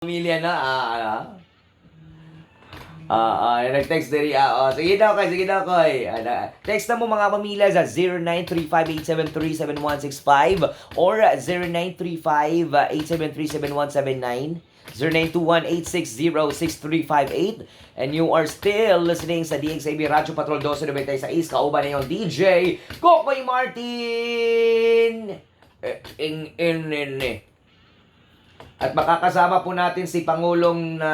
Pamilya na, nag-text diri, oh. Sige daw koy, sige daw koy. Text na mo, mga pamilya, sa 0935-873-7165 or 0935-873-7179, 0921-860-6358, and you are still listening sa DXAB Radyo Patrol 1296, kauban na yung DJ Kokoy Martin. Eh, ing, in, in, eh. At makakasama po natin si Pangulong na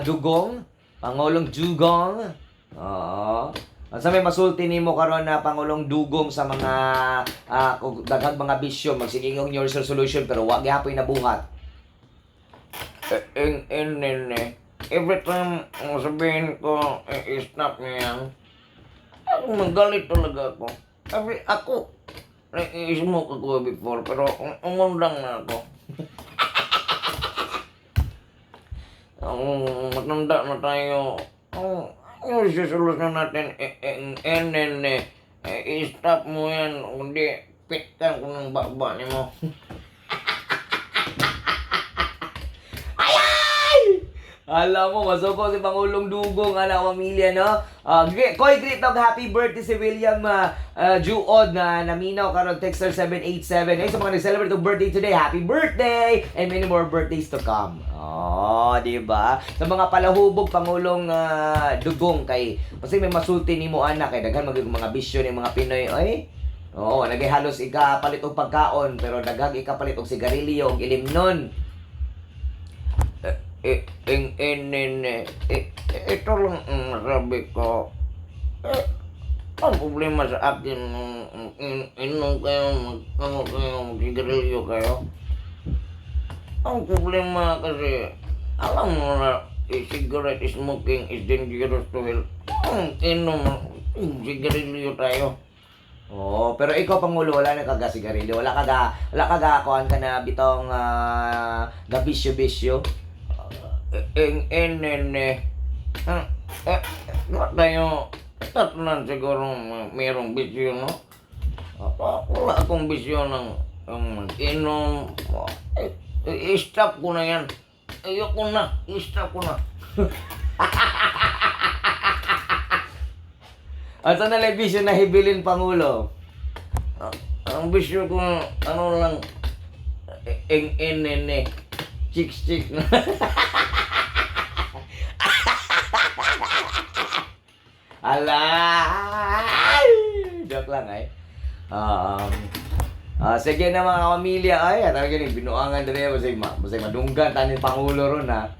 Dugong. Pangulong Dugong. Oo. Sa may masulti nimo karon na Pangulong Dugong sa mga daghang mga bisyo, magsiging og New Year's resolution pero wa gyapon nabuhat? Eh, in, in, in, eh. Every time ang sabihin ko, eh, stop niya yan. Ako, magalit talaga ako. Every, ako, i-smoke ako before, pero umundang na ako. Ang matanda na tayo, ang yung susolusyon natin, eh, eh, eh, eh, eh, eh, i-stop mo yan, kundi pitkan ko ng baba ni mo. Alam mo, masuko si Pangulong Dugong, anak pamilya, no? Koy, greet og happy birthday si William Juod na naminaw karon, texter 787. Ay, sa mga nag-celebrate og birthday today, happy birthday! And many more birthdays to come. Oh, di ba? Sa mga palahubog, Pangulong Dugong, kay kasi may masulti nimo anak kay daghan magig mga bisyo ni mga Pinoy, oy. Oo, nagay halos ikapalit og pagkaon pero daghang ikapalit og sigarilyo og ilimnon. Eh, eh, in, in, in, eh, eh, ito lang ang masabi ko. Eh, ang problema sa akin, inom kayo, mag, ano kayo, magsigarilyo kayo. Ang problema kasi, alam mo na, eh, cigarette smoking is dangerous to health. Ang inom, sigarilyo tayo. Oo, pero ikaw, Pangulo, wala na kaga sigarilyo, wala kaga kuan ka na bitong gabisyo-bisyo. Eh, in, in, in, eh, eh, eh, tayo, tatlo lang siguro mayroong bisyo, no? Wala akong bisyo ng mag-inom. Eh, eh, i-stop ko na yan. Ayoko na. I-stop ko na. Asa na lang bisyo na hibilin, Pangulo? Ang bisyo ko, ano lang, eh, eng, en, en, eh, chicks, chick na. Ala! Joke lang ay. Sige na, mga kapamilya, ay, talaga ni binuangan diri basay madunggan tanin Pangulo ron ha.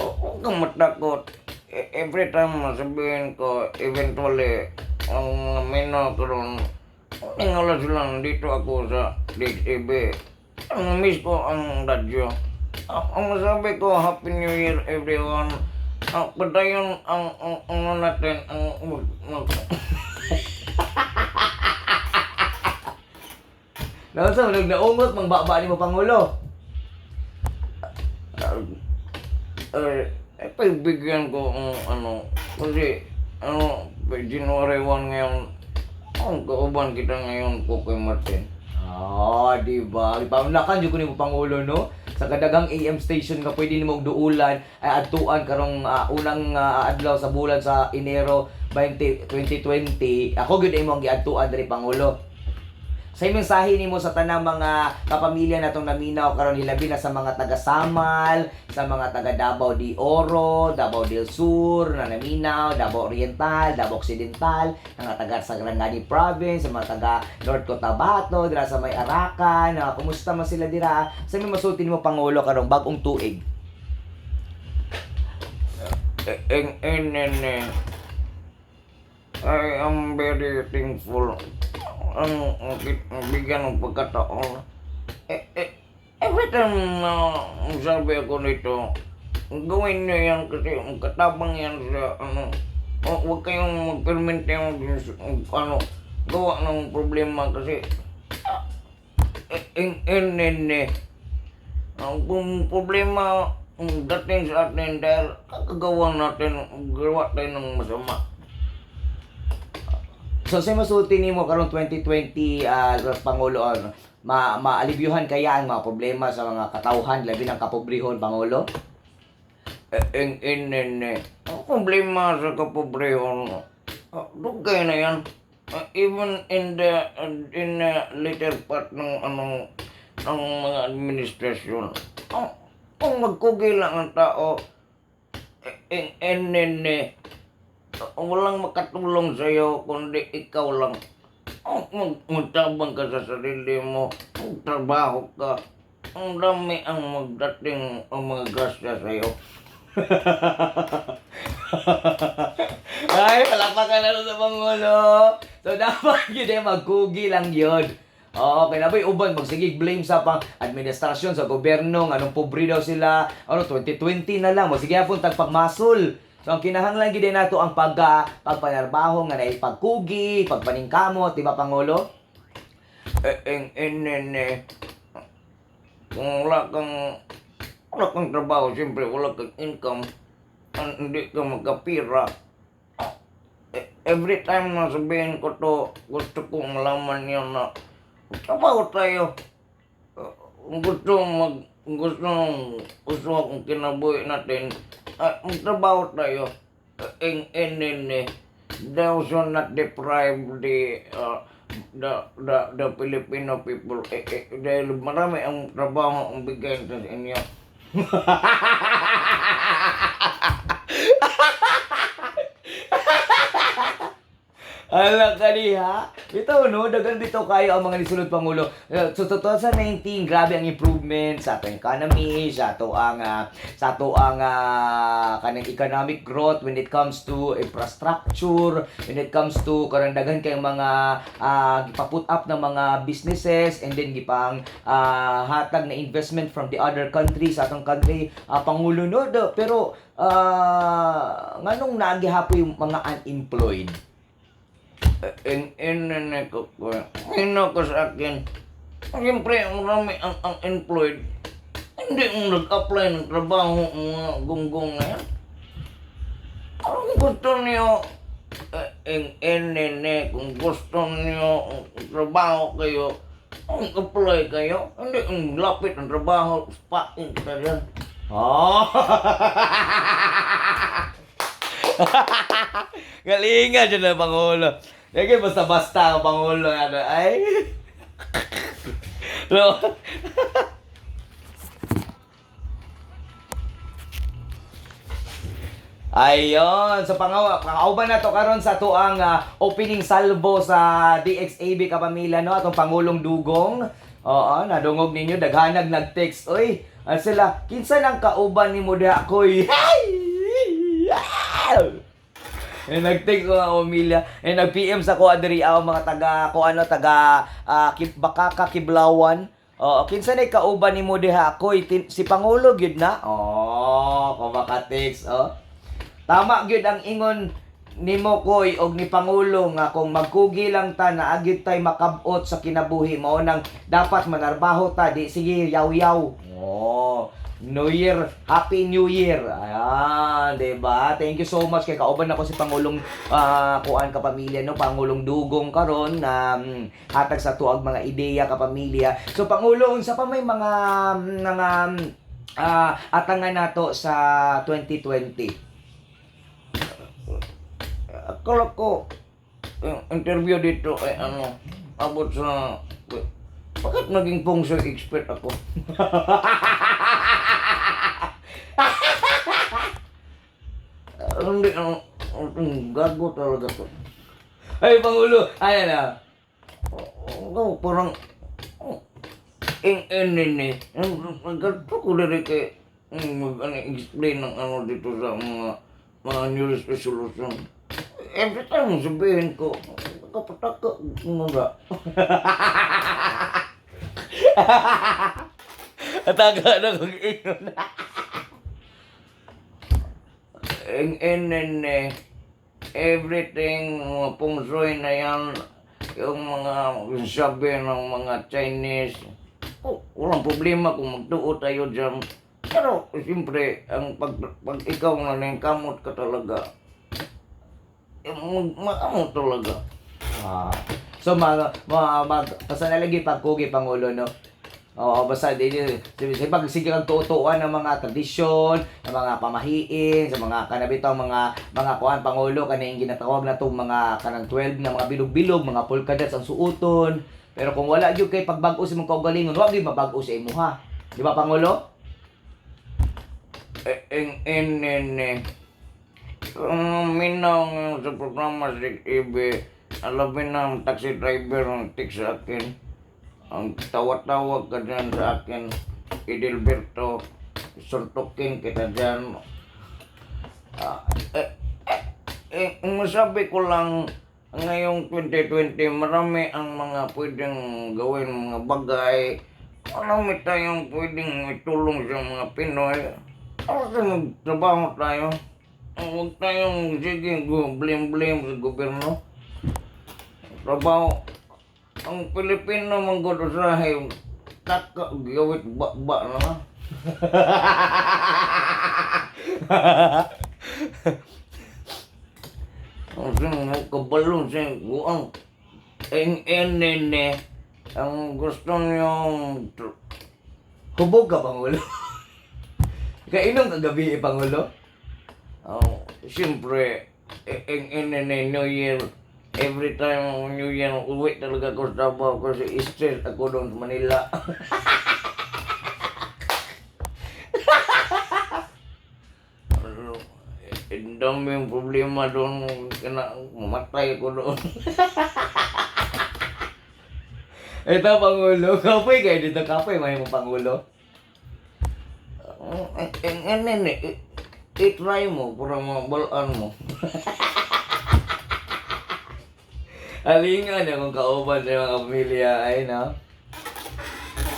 Huwag kang matakot. Every time masabihin ko, eventually, ang mga mino ko ron, tingala sila, nandito ako sa DXAB. Ang miss ko ang radyo. Ang masabi ko, Happy New Year, everyone. Ang padayon ang ano natin, ang mag, mag, Naunsa man naungot mang baba nimo, Pangulo? Eh, eh, pagbigyan ko ang ano, kasi, ano, January 1 ngayon, ang kauban kita ngayon, Kokoy Martin. Ah, di ba? Ipaunlakan jud ko nimo, Pangulo, no? Sa kadaghang AM station nga pwede nimo og duulan ay adtuan karong unang adlaw sa bulan sa Enero 20, 2020. Ako gyud imo ang giadtuan diri, Pangulo. Sa mensahe nimo sa tanang mga kapamilya natong naminaw karon, hilabi na sa mga taga Samal, sa mga taga Davao de Oro, Davao del Sur na naminaw, Davao Oriental, Davao Occidental, mga taga Sarangani Province, sa mga taga North Cotabato, dira sa may Arakan, na kumusta man sila dira? Sa may masulti nimo, Pangulo, karong bagong tuig? Eh, en, en, en, eh. I am very thankful. Ang bigyan ng pagkataon. Eh, eh, every time na sabi ako nito, gawin niyo yan kasi katabang yan sa ano, oh, huwag kayong magpermente ano, gawa ng problema kasi eh, en, en, en, eh. Ang kung problema ang dating sa atin dahil kakagawa natin, gawa tayo ng masama. So sa masulti nimo karong 2020, Pangulo, ano, Maalibyuhan kaya ang mga problema sa mga katawhan, labi ng kapobrehon, Pangulo? Eh, in, in, eh. Ang problema sa kapobrehon, dugay na yan. Even in the later part ng ano ng mga administrasyon. Kung magkugi lang ang tao, in, eh, walang makatulong sa'yo kundi ikaw lang. Magtabang ka sa sarili mo, magtrabaho ka, ang dami ang magdating ang mga grasya sa'yo. Ay, palakpakan na sa Pangulo. So, dapat yun eh, magkugi lang yun. Oo, kaya na uban, magsigig blame sa pang administrasyon, sa gobyerno, anong pobre daw sila, ano, 2020 na lang, magsige po tagpagmasol. So, ang kinahanglan gid nato ang pagpanarbaho nga naay pagkugi, pagpaningkamot, di ba, Pangulo? Eh, eh, eh. Kung wala kang trabaho, siyempre wala kang income, hindi ka magkapira. Eh, every time na sabihin ko to, gusto kong malaman niyo na trabaho tayo. Kung gusto mag gusto gusto akong kinabuhi natin, magtrabaho tayo. Eh, thou shall not deprive the Filipino people eh, dahil marami ang trabaho ang bigay sa inyo. Ala kaniha. Bitaw no, daghan bitaw kayo ang mga nisulod, Pangulo. So 2019, grabe ang improvement sa atong economy, sa ato ang kanang economic growth when it comes to infrastructure, when it comes to karang daghan kayong mga gipa-put up ng mga businesses and then gipang hatag na investment from the other countries sa atong country, Pangulo, no. Pero nganong nagihapoy yung mga unemployed? In ko ko. Ino ko sa akin. Siyempre, marami ang employed. Hindi mo nag-apply ng trabaho ang mga gunggong na yan. Kung gusto niyo, in, kung gusto niyo trabaho kayo, ang apply kayo, hindi ang lapit ang trabaho, pain ka dyan. Oh! Galingan dyan ang Pangulo. Lagi basta-basta ang Pangulo. Ano, ay. No. Ayon, so pangauban na to karon sa tuang opening salvo sa DXAB, kapamilya, no, atong Pangulong Dugong. Oo, nadungog ninyo daghanag nag-text. Oy, ano sila? Kinsa nang kauban nimo diha koy? Eh, nag-text mga pamilya. Eh, nag-PM sa kuha diri ang mga taga, ko ano, taga Bakaka, Kiblawan. Oo, kinsa nay kauban nimo diha koy? Si Pangulo gyud na. Oh, ko maka-text, oh. Tama gyud ang ingon nimo koy og ni Pangulo nga kung magkugi lang ta na agid tay makabot sa kinabuhi, mao nang dapat manarbaho ta, di sige yaw-yaw. Oh, New Year, Happy New Year. Ayan, 'di ba? Thank you so much kay kauban ako si Pangulong kuan, kapamilya, no, Pangulong Dugong karon na hatag sa tuag mga ideya, kapamilya. So Pangulo, unsa pa may mga atangan nato sa 2020? Akala ko, yung interview dito ay ano, abot sa... Bakit naging feng shui expert ako? Hindi, ang gago talaga to. Ay, Pangulo, ayan na. Oh, parang... Oh, in, eh. Ang ganito ko diri kay mag, ano, explain ng ano dito sa mga New Year's resolution. Every time sabihin ko, kapataka mo ba? Ataga na kong ingon. In, eh, everything, mga feng shui na yan, yung mga sabi ng mga Chinese, oh, walang problema kung magtuo tayo dyan. Pero, siyempre, ang pag ikaw nga kamot ka talaga, eh, maamo talaga. Ah. So mag basta na lagi pagkugi, Pangulo, no. Oo, basta di di pag sige kag tuo-tuoan ng mga tradisyon, ng mga pamahiin, sa mga kanabitang mga kuan, Pangulo, kaning ginatawag na tong mga kanang 12 na mga bilog-bilog, mga polka dots ang suoton. Pero kung wala gyud kay pagbag-o sa imong kaugalingon, wa gyud mabag-o sa imuha. Di ba, Pangulo? Eh, en, en, en, eh. Ang minaw sa programa si Ibe, alabi na ang taxi driver ang tik sa akin. Ang tawa-tawag ka dyan sa akin, Edilberto, suntukin kita dyan. Ah, eh, eh, eh, ang masabi ko lang, ngayong 2020, marami ang mga pwedeng gawin, mga bagay. Marami tayong pwedeng itulong sa mga Pinoy. Kasi magtrabaho tayo. Huwag tayong sige, blame-blame sa gobyerno. Trabaho. Ang Pilipino manggod usahay, taka, gawit ba-ba na nga. Ang sing kabalo sa guang. Ang enene. Ang gusto niyong Hubog ka, Pangulo. Kainom kagabi, eh, Pangulo. Oh, siyempre, ang enene New Year, every time New Year, uwi talaga ako sa Davao kasi stress ako doon sa Manila. Ano, eh, ang dami yung problema doon, kina, mamatay ako doon. Ito, Pangulo. Kapoy kayo dito. Kapoy, may mong Pangulo. Ang enene, i-try mo para mabalaan mo. Alingan akong kauban sa mga kapamilya. Ay, no?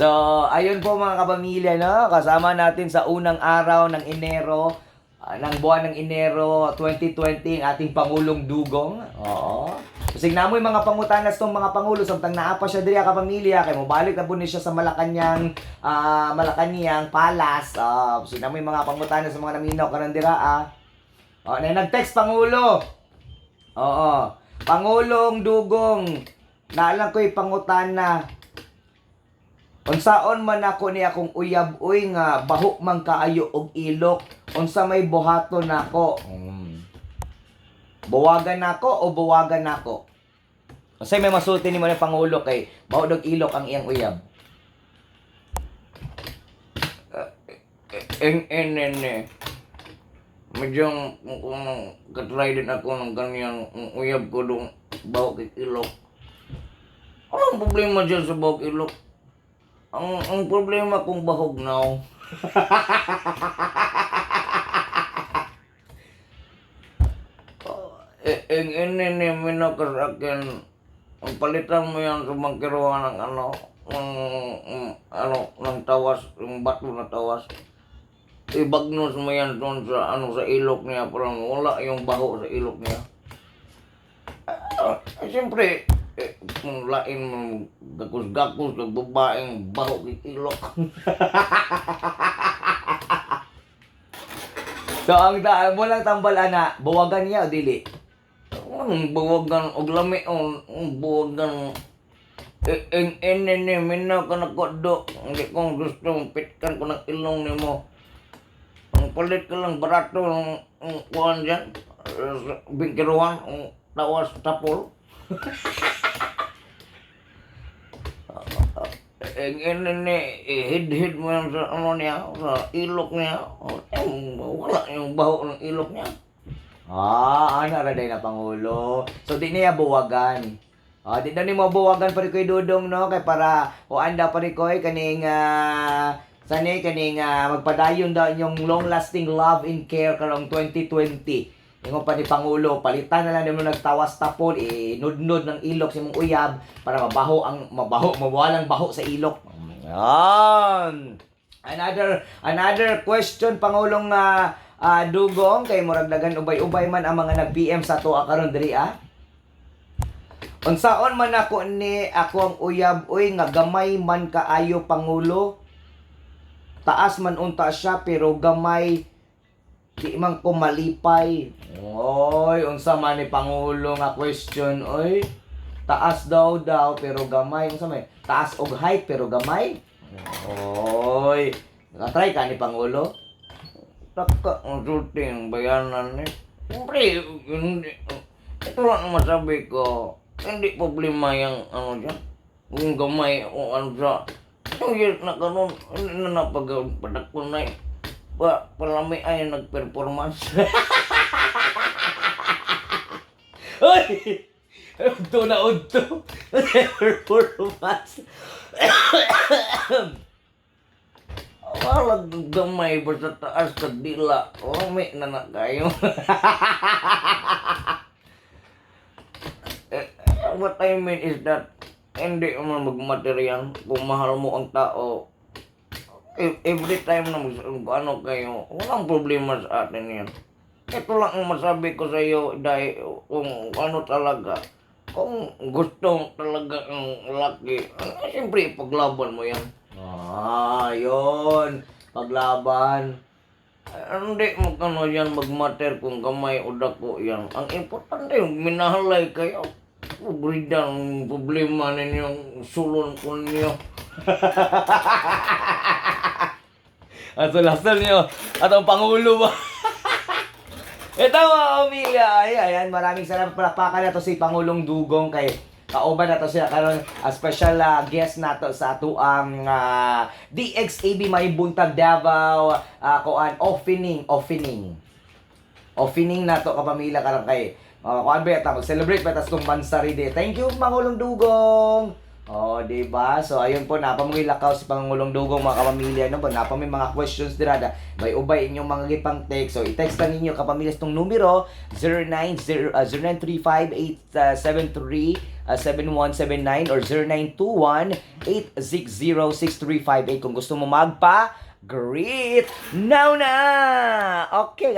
So, ayun po mga kapamilya, no? Kasama natin sa unang araw ng Enero, ng buwan ng Enero 2020, ang ating Pangulong Dugong. Oo. So, signan mo yung mga pangutanas tong mga Pangulo, samtang naa pa siya diri, kapamilya, kay mobalik na po ni siya sa Malacanang Palace. Signan mo yung mga pangutanas sa mga naminaw karon dira, ah. Oh, na nag-text Pangulo. Oo. Pangulong Dugong, naalang ko'y pangutana. Unsaon man ako ni akong uyab uy nga baho man kaayo og ilok, unsa may buhaton nako? Buwagan nako o buwagan nako? Unsay may masulti nimo ni Pangulo kay baho og ilok ang iyang uyab? Ang enene, medyo kung katry din ako ng ganyan, ang uyab ko doon, bawak ilok. Anong problema dyan sa bawak ilok? Ang problema kung bahog now. Eh, ang enene, minaka sa akin, ang palitan mo yan sa bangkiruan ng ano, ng, ano, ng tawas, yung bato na tawas. Ibagnos mo yan doon sa ano sa ilok niya para wala yung baho sa ilok niya. Ah, eh, siyempre, eh, kung lain mo gakos-gakos ng babaeng baho kay ilok. So ang ta mo lang tambal ana, buwagan niya o dili? Anong buwagan og lami on ang buwagan eh, eng enene mina ka na ko do. Hindi ko gusto pitkan ko ng ilong nimo. Ang palit ka lang barato ng kuan dyan. Eh, bingkiruan, ang tawas tapol. Eng enene ihid-hid mo yan sa ano niya, sa ilok niya. O, eh, wala yung baho ng ilok niya. Ah, ana ra day na Pangulo. So di niya buwagan. Ah, di na nimo buwagan pare koy Dudong, no, kay para o anda pare koy kaning sani kaning magpadayon daw inyong long lasting love and care karong 2020. Ingon pa ni Pangulo, palitan na lang nimo nagtawas tapol, eh, nudnod ng ilok sa imong uyab para mabaho ang mabaho, mawalang baho sa ilok. Yan. Another another question, Pangulong Dugong, kay murag dagan ubay-ubay man ang mga nag-PM sa atoa karon diri ah. Unsaon man ako ni ako ang uyab uy nga gamay man kaayo, Pangulo. Taas man unta siya pero gamay di man ko malipay. Oy, unsa man ni Pangulo nga question oy? Taas daw daw pero gamay. Unsa may? Taas og height pero gamay. Oy, nakatry ka ni Pangulo? Taka ang sulti ang bayanan eh. Siyempre, hindi, ito lang ang masabi ko, hindi problema yung ano dyan, kung gamay o ano sa, 2 years na karon, hindi na napagpadakon na eh. Palami ay nag-performance. Oy! Udto na udto. Performance. Wala gamay basta taas ka dila, lami na na kayo. Eh, what I mean is that hindi man magmaterial kung mahal mo ang tao. Every time na ano kayo, walang problema sa atin yan. Ito lang ang masabi ko sa iyo dahil kung ano talaga, kung gusto talaga ang laki, eh, siyempre ipaglaban mo yan. Ah, yun. Paglaban. Eh, hindi mo kano yan magmater kung gamay o dako yan. Ang importante, minahalay kayo. Pobrida ang problema ninyong sulon ko ninyo. Asal-asal niyo. At ang Pangulo ba? Ito, mga pamilya, ay, ayan, maraming salamat. Palakpakan na to si Pangulong Dugong kay kauban na to siya karon, a special guest nato sa atuang DXAB May Buntag Davao kuan opening opening opening nato, kapamilya, karon kay kuan ba ta mag-celebrate ba tas tong Mansari Day. Thank you, Pangulong Dugong. Oh, di ba? So ayun po, napa mo lakaw si Pangulong Dugong, mga kapamilya, no ba? Napa may mga questions dirada. May ubay inyong mga gipang text. So i-text lang ninyo, kapamilya, tong numero 090 0935 873 7179 or 0921 860 6358 kung gusto mo magpa greet now na. Okay.